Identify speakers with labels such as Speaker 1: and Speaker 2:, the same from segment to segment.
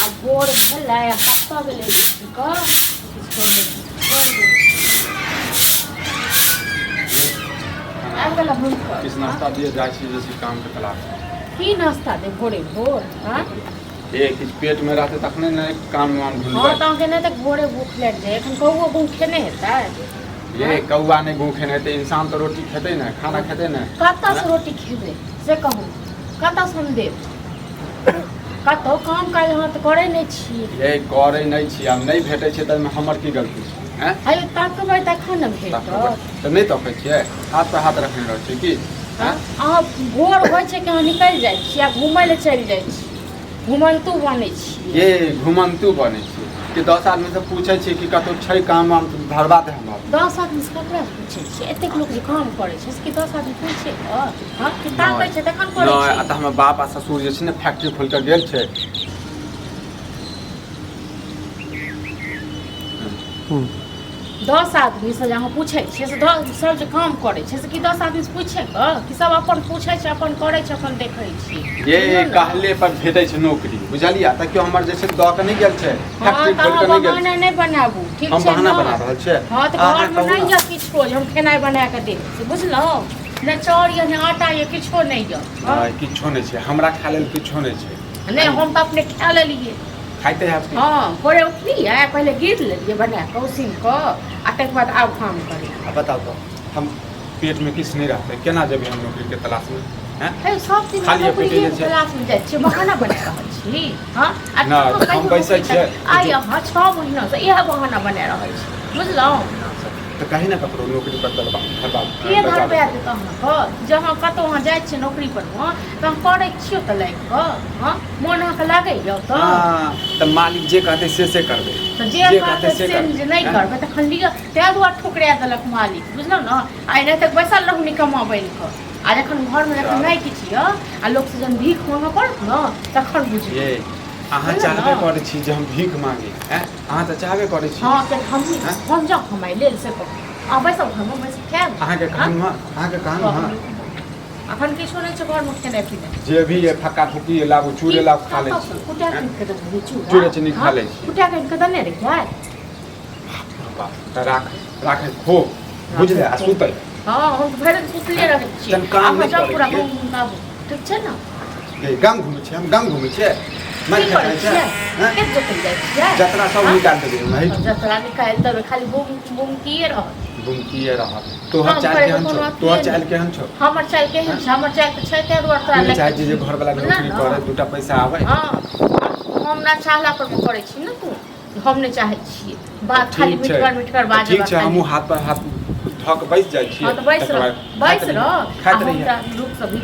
Speaker 1: आ भोर भेलै आ कतऽ गेलै उठि कऽ किछु नहि छोड़ि देबै। आबि गेल घुमि कऽ।
Speaker 2: किछु नाश्ता दिअ, जाइ छी जे छै कामके तलाश।
Speaker 1: की नाश्ता दे भोरे भोर? हाँ?
Speaker 2: ए, किछु पेटमे रहतै तखने ने काम वाम
Speaker 1: हाँ
Speaker 2: ढूंढबै।
Speaker 1: तऽ अहाँके नहि तऽ भोरे भूख लागि जाय। एखन कौओ गूँ खेने हेतै?
Speaker 2: ये, कौआ नहि भूखे हेतै, इंसान तऽ रोटी खेतै ने, खाना खेतै ने।
Speaker 1: कतऽसँ रोटी खेबै से कहू? कतऽसँ हम देब? कतहु काम काज अहाँ तऽ करै नहि छी।
Speaker 2: ये, करै नहि छी, आब नहि भेटै छै तऽ एहिमे हमर की गलती छै? हैं?
Speaker 1: अरे, तकबै तखन ने भेटत।
Speaker 2: तऽ नहि तकै छियै? हाथ पर हाथ रखने रहै छियै की?
Speaker 1: हँ? अहाँ भोर होइ छै कि अहाँ निकलि जाइ छी आ घुमय लए चलि जाइ छी, घुमन्तू बनै छी।
Speaker 2: ये, घुमन्तू बनै छी कि 10 आदमीसँ पूछै छियै कि कतहु छै काम वाम तऽ धरबा दे हमरा।
Speaker 1: 10 आदमीसँ ककरा पूछै छियै? एतेक लोक जे काम करै छै से कि 10 आदमी पूछे कऽ? हँ, कि ताकै छै तखन करै
Speaker 2: नहि
Speaker 1: छै?
Speaker 2: आ तऽ हमर बाप आ ससुर जे छै ने, फैक्ट्री खोलि कऽ गेल छै।
Speaker 1: 10 आदमीसँ जे अहाँ पूछै छियै से 10 सब जे काम करै छै से कि 10 आदमीसँ पूछे कऽ कि सब अपन पूछै छै, अपन करै छै, अपन देखै छै?
Speaker 2: ये,
Speaker 1: बुझलियै ने?
Speaker 2: कहले पर भेटै छै नौकरी, बुझलियै? तऽ केओ हमर जे छै दऽ कऽ नहि गेल छै,
Speaker 1: हँ,
Speaker 2: फैक्ट्री
Speaker 1: तऽ
Speaker 2: खोलि
Speaker 1: अहाँ
Speaker 2: कऽ नहि गेल
Speaker 1: बहाना
Speaker 2: छै।
Speaker 1: नहि बनाबू, ठीक
Speaker 2: हम
Speaker 1: छै
Speaker 2: बहाना
Speaker 1: ने?
Speaker 2: बना रहल छियै?
Speaker 1: हँ, तऽ
Speaker 2: अहाँ
Speaker 1: घरमे
Speaker 2: कहू
Speaker 1: नहि
Speaker 2: ने।
Speaker 1: यऽ किछो जे हम खेनाइ बना कऽ देब से, बुझलहुँ? नहि चाउर यऽ, नहि आटा यऽ, किछो नहि यऽ। हँ?
Speaker 2: नहि, किछो नहि छै हमरा खाय लेल, किछो नहि छै।
Speaker 1: नहि, हम तऽ अपने खा लेलियै।
Speaker 2: खाइते हैब की?
Speaker 1: हँ, भोरे उठलियै, पहिले गिर लेलियै बना कऽ, उसीन कऽ, आ तकर बाद आब काम करै।
Speaker 2: आ बताउ तऽ, हम पेटमे किछु नहि रहतै, केना जेबै हम नौकरीके तलाशमे? हैं?
Speaker 1: हे, सब दिन
Speaker 2: खाली पेटे
Speaker 1: नौकरिये
Speaker 2: जे
Speaker 1: के
Speaker 2: छै।
Speaker 1: तलाशमे जाइ छियै, बहाना बना रहल छी। हँ, आ
Speaker 2: नहि,
Speaker 1: कहाँ
Speaker 2: हम
Speaker 1: कहियो
Speaker 2: बैसै
Speaker 1: नौकरी
Speaker 2: छियै।
Speaker 1: आइ अहाँ 6 महीनासँ इएह बहाना बना रहल छी, बुझलहुँ?
Speaker 2: तऽ कही ने ककरो नौकरी पर दलबा धरबा।
Speaker 1: के धरबा देत अहाँके? जँ अहाँ कतहु अहाँ जाइ छियै नौकरी पर मे तऽ अहाँ करै छियौ तऽ लागि कऽ? हँ, मोन अहाँके लागैए ओतऽ?
Speaker 2: हँ, तऽ मालिक जे कहतै से से करबै।
Speaker 1: तऽ जे कहतै से
Speaker 2: करबै।
Speaker 1: जे नहि
Speaker 2: हैं?
Speaker 1: करबै तखन लिअ, ताहि दुआरे ठुकरा देलक मालिक, बुझलहुँ ने? आइ नहि तक बैसल रहू निकम्मा बनि कऽ, आ जखन घरमे जखन नहि किछु यऽ आ लोकसँ जहन भीख मांगऽ पड़त ने तखन बुझबै।
Speaker 2: ये, अहाँ
Speaker 1: बुझलहुँ
Speaker 2: चाहबे
Speaker 1: ने?
Speaker 2: करै छी जे हम भीख मांगी? हैं? अहाँ तऽ चाहबे करै छी।
Speaker 1: हँ, किया हम
Speaker 2: हैं?
Speaker 1: हम जाउ कमाइ लेल से कहू? आ बैसब घरमे, बैस खायब?
Speaker 2: अहाँके कहलहुँ हँ, अहाँके कहलहुँ हँ।
Speaker 1: अखन किछो नहि छै घरमे खेनाइ पिनाइ।
Speaker 2: जे भी ये, फक्का फुक्की ये, लाबू, चूड़े लाबू, खा लै छी।
Speaker 1: कुटा कऽ के देबै चूड़ा?
Speaker 2: चूड़े चीनी खा लै छी।
Speaker 1: कुटा कऽ के देने रहियै।
Speaker 2: बाप, तऽ राख राख, खो, बुझले? आ सुतै।
Speaker 1: हँ, हम तऽ भरि दिन सुतले रहै छी।
Speaker 2: तहन काम
Speaker 1: अहाँ
Speaker 2: नहि
Speaker 1: जाउ
Speaker 2: करै
Speaker 1: पूरा
Speaker 2: छियै?
Speaker 1: गाँव घुमि आबू, ठीक छै ने?
Speaker 2: गे, गाम घुमै छियै हम? गाम घुमै छियै? मारि
Speaker 1: की
Speaker 2: खाइ
Speaker 1: करै
Speaker 2: छै?
Speaker 1: छियै?
Speaker 2: हैं?
Speaker 1: खेत जोतै जाइ छियै?
Speaker 2: जतरा सब
Speaker 1: हँ?
Speaker 2: निकालि देबै हम एहिठाम।
Speaker 1: जतरा निकालि देबै, खाली बुम बुम किए रहत?
Speaker 2: बुमकिए रहत। तोहर
Speaker 1: काम
Speaker 2: चालि
Speaker 1: करैके
Speaker 2: केहन
Speaker 1: कोनो
Speaker 2: छौ?
Speaker 1: अथिये
Speaker 2: तोहर
Speaker 1: नहि।
Speaker 2: चालि केहन छौ?
Speaker 1: हमर चालि केहन छै? हमर चालि तऽ छै, ताहि दुआरे तोरा
Speaker 2: तू
Speaker 1: लए
Speaker 2: चाहै छी जे घरवला
Speaker 1: बुझलह
Speaker 2: नौकरी
Speaker 1: ने?
Speaker 2: करे, दूटा पैसा आबै।
Speaker 1: हँ, हम ना चाहला पर करै छी ने, तू हम नहि चाहै छियै बात खाली।
Speaker 2: ठीक छै।
Speaker 1: मिठगर मिठगर
Speaker 2: तऽ
Speaker 1: बाजै।
Speaker 2: ठीक छै, हमहूँ हाथ पर हाथ धऽ कऽ बैस जाइ छियै।
Speaker 1: हँ, तऽ बैस
Speaker 2: तकर
Speaker 1: रह,
Speaker 2: बाद
Speaker 1: बैस
Speaker 2: खाइत
Speaker 1: रह।
Speaker 2: रहियै,
Speaker 1: आ
Speaker 2: खाइत
Speaker 1: हम
Speaker 2: रहियै।
Speaker 1: तोरा लोकसँ भी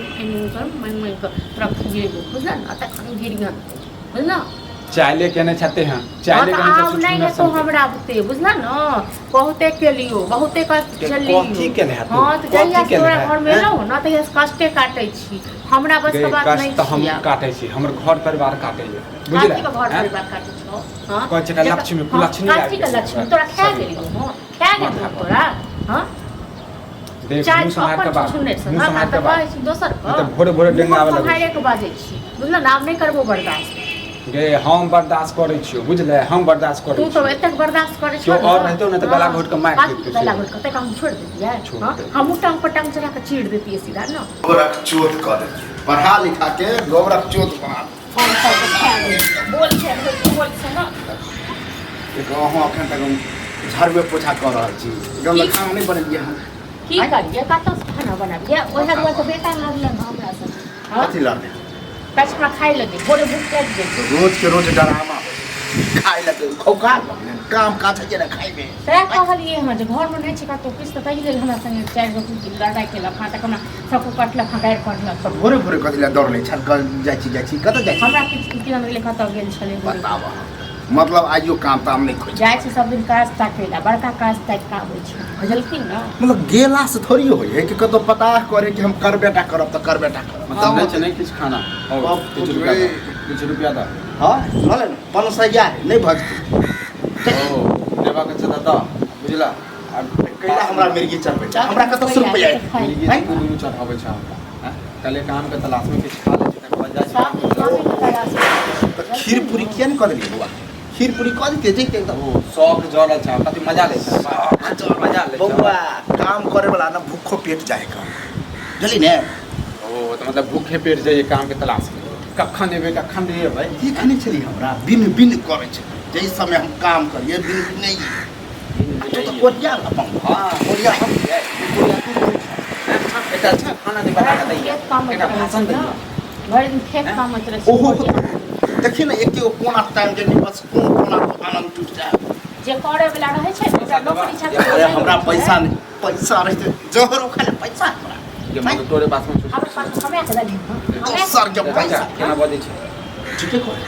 Speaker 1: माँगि माँगि कऽ तोरा खुएबो, बुझल ने? तखन गिरियन, बुझल?
Speaker 2: चाइले केने छते हन।
Speaker 1: हँ,
Speaker 2: चाइले
Speaker 1: तऽ
Speaker 2: केने
Speaker 1: आब
Speaker 2: छै।
Speaker 1: नहि हेतौ हमरा बुते, बुझल ने? बहुते केलियो, बहुते कष्ट
Speaker 2: के
Speaker 1: चलियो।
Speaker 2: कथी केले है तू?
Speaker 1: हँ, तऽ जहिया
Speaker 2: कथी
Speaker 1: से
Speaker 2: केले
Speaker 1: तोरा
Speaker 2: है,
Speaker 1: घरमे
Speaker 2: हैं?
Speaker 1: एलहुँ ने तहिया से कष्टे काटै छी, हमरा बस के बात
Speaker 2: कष्ट
Speaker 1: नहि
Speaker 2: तऽ हम
Speaker 1: छी आब।
Speaker 2: काटै छी, हमर घर परिवार काटैए, बुझले?
Speaker 1: कथी के घर
Speaker 2: हैं?
Speaker 1: परिवार काटै छौ? हँ,
Speaker 2: कहै छै कि लक्ष्मी,
Speaker 1: हँ,
Speaker 2: कुलक्ष्मी आबि
Speaker 1: कथी के
Speaker 2: गेल
Speaker 1: लक्ष्मी
Speaker 2: हमरा
Speaker 1: तोरा खा
Speaker 2: शरीर
Speaker 1: गेलियौ?
Speaker 2: पर।
Speaker 1: हँ, खा गेलियौ
Speaker 2: माथा पर।
Speaker 1: तोरा? हँ,
Speaker 2: देख,
Speaker 1: चाय
Speaker 2: मुँह सम्हारि
Speaker 1: अपन
Speaker 2: कऽ बाज,
Speaker 1: छुछुन्नर सन
Speaker 2: मुँह
Speaker 1: हमरा
Speaker 2: सम्हारि
Speaker 1: तऽ
Speaker 2: कऽ बाज।
Speaker 1: कहै छी दोसर
Speaker 2: नहि तऽ भोरे भोरे डेंगा आबऽ लगै
Speaker 1: सम्हारे के बाजै छी, बुझल ने? आब नहि करबो बर्दाश्त।
Speaker 2: गे, हम बर्दाश्त करै छियौ, बुझले? हम बर्दाश्त करै
Speaker 1: तू तो
Speaker 2: छियौ।
Speaker 1: एतेक बर्दाश्त करै
Speaker 2: केओ
Speaker 1: छौ
Speaker 2: और रहितौ ने तऽ गला घोंटि कऽ मारि
Speaker 1: कथी
Speaker 2: दैतौ
Speaker 1: गला
Speaker 2: से।
Speaker 1: घोटि कऽ? तक हम छोड़ि देतियै?
Speaker 2: छोड़ि
Speaker 1: हँ,
Speaker 2: देतियै।
Speaker 1: हमहूँ टांग पर टांग चढ़ा कऽ चीर देतियै सीधा ने।
Speaker 3: गोबरक चोत कऽ देलियै, पढ़ा लिखा के गोबरक चोत बना देलियै।
Speaker 1: हम सबके खा गेल बोल छै, बोल छै ने।
Speaker 3: एक अहाँ एखन तक हम झाड़ुए पोछा कऽ रहल छी, एकदम
Speaker 1: की?
Speaker 3: खाना नहि बनेलियै हन।
Speaker 1: की करियै? कतऽसँ खाना बनाबियै? ओएह दुआरे तऽ बेटा लागल हमरा से। हँ?
Speaker 3: कथी लड़तै?
Speaker 1: कहै छै हमरा खाइ लए दे, भोरे भूख लागि जाइ।
Speaker 3: रोज के रोज डरामा होइ छै। खाय लए दे, खौकार भऽ गेलै, काम काज छै ने खायमे।
Speaker 1: तैं कहलियै हँ जे घरमे नहि छै कतहु किछु, तऽ ताहि लेल हमरा संगे चारि गो लड़ाइ केलक हँ, तकर हमरा सबको कटलक हँ, गारि पढ़लक।
Speaker 3: तऽ भोरे भोरे कथी लए दौड़लै छल? जाइ छी, जाइ छी, कतऽ जाइ छी?
Speaker 1: हमरा किछु केना गेलै, कतऽ गेल छलै भोरे।
Speaker 3: बताब अहाँ। मतलब आइयो काम ताम नहि खोज?
Speaker 1: जाइ छै सब दिन काज ताकै लए, बड़का काज ताकि कऽ आबै छै, बुझलखिन ने?
Speaker 3: मतलब गेला से थोड़ी होइ है कि कतौ पता करे कि हम करबे टा करब तऽ करबे टा करब।
Speaker 2: मतलब नहि छै, नहि किछु खाना। हौ,
Speaker 3: बाप
Speaker 2: किछु रुपया
Speaker 3: रे।
Speaker 2: दऽ, किछु रुपया दऽ।
Speaker 3: हँ, लऽ ले ने, 500 है, नहि भजतै।
Speaker 2: ओ देबाक छै तऽ दऽ, बुझला? आ
Speaker 3: कैला हमरा मिर्गी चढ़बै छै? हमरा कतऽ से रुपैआ एतै?
Speaker 2: मिर्गी
Speaker 3: हैं?
Speaker 2: तू दुनू चढ़ाबै छै हमरा, हैं? कहलियै कामके तलाशमे, किछु खा लै छी, तकर बाद जाइ छी
Speaker 1: सब
Speaker 2: कामके
Speaker 1: दिन
Speaker 2: तलाशमे।
Speaker 1: कामेके तलाशमे।
Speaker 3: तऽ खीर पूरी किया नहीं कऽ देलियै बौआ? खीर पूरी कऽ देतियै जैते एकदम।
Speaker 2: ओ शौक जरल छै, कति मजा लै छै, मजा लै छै।
Speaker 3: बौआ, काम करे वाला ना भूखो पेट जाए काम, बुझली ने?
Speaker 2: ओ तऽ मतलब भूखे पेट जाइए काम के तलाश में, कखन एबै कखन नहि एबै।
Speaker 3: देखने छली हमरा बिन बिन करै छै, जाहि समय हम काम करियै बिन बिन नहि। तू तऽ कोरिया अपन।
Speaker 2: हाँ, कोरिया हम छियै, कोरिया तू छियै। एकटा अच्छा खाना नहि बना कऽ दैया,
Speaker 1: खेत काम
Speaker 2: एकटा भाषण दैया।
Speaker 1: भरि दिन खेत काम होइत रहै छै।
Speaker 3: ओहो देखिए ने, एके गो कोना टाइम जे बस कोन कोना तो आनंद टूट जाए।
Speaker 1: जे करे वाला रहै छै ने, ओकरा नौकरी चाकरी।
Speaker 3: अरे हमरा पैसा नहीं, पैसा रहते जहर उखा ले पैसा हमरा।
Speaker 2: जे मगर तोरे पास में
Speaker 1: हमरा पास कमाए के देलही हँ?
Speaker 3: दोसर के पैसा।
Speaker 2: केना बजै छै?
Speaker 3: ठीके कहै,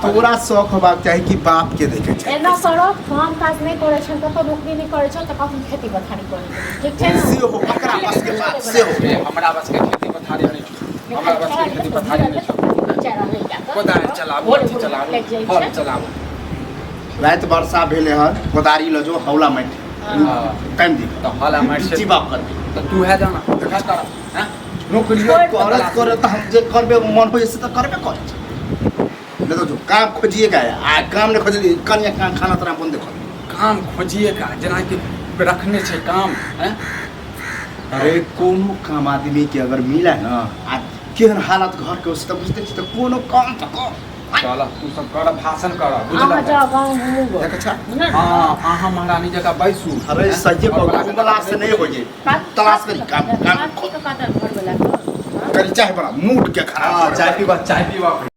Speaker 3: तोरा शौक होबाक चाही कि बाप के देखे छै।
Speaker 1: एना करब, काम काज नहि करै छै, कतौ नौकरी नहि करै छै, तऽ कखन खेती पथारी करै छै, ठीक छै ने?
Speaker 3: सेहो ओकरा बस के बात सेहो।
Speaker 2: ए, हमरा बस के खेती पथारी नहि छौ, हमरा बस के खेती पथारी नहि छौ। कोदारि चलाबू, अथी चलाबू, हल चलाबू।
Speaker 3: राति वर्षा भेले हन, कोदारी लऽ जो, हौला माटि
Speaker 2: हाँ।
Speaker 3: टाइम दी।
Speaker 2: तऽ हल आ माटि से
Speaker 3: जीवा करबे।
Speaker 2: तऽ तू है जाना है कर हैं नौकरी।
Speaker 3: करत करत तऽ हम जे करबे मन होइ से तऽ करबे करै छै। नहीं तो जो काम खोजिए का है, आ काम नहीं खोजली कनिया का खाना तोरा बंद कर।
Speaker 2: काम खोजिए का, जेनाकि रखने छै काम हैं।
Speaker 3: अरे कोनो काम आदमी के अगर मिला ना, आ केहन हालत घर के से तऽ बुझते छी, तऽ कोनो काम तऽ कर।
Speaker 2: चल, तू सब कर भाषण कर।
Speaker 1: अहाँ
Speaker 2: बुझल
Speaker 1: जाओ गाँव घुमू गो।
Speaker 3: देख अच्छा।
Speaker 2: हाँ, अहाँ महारानी जकाँ बैसू।
Speaker 3: अरे
Speaker 2: हैं?
Speaker 3: सही
Speaker 2: और बला के
Speaker 3: घुमला से नहीं हो जाए, तलाश करी काम काम
Speaker 1: घर वाला
Speaker 3: करी चाहे बड़ा मूड के खराब
Speaker 2: हाँ,
Speaker 3: करे।
Speaker 2: चाय पीबा, चाय पीबा।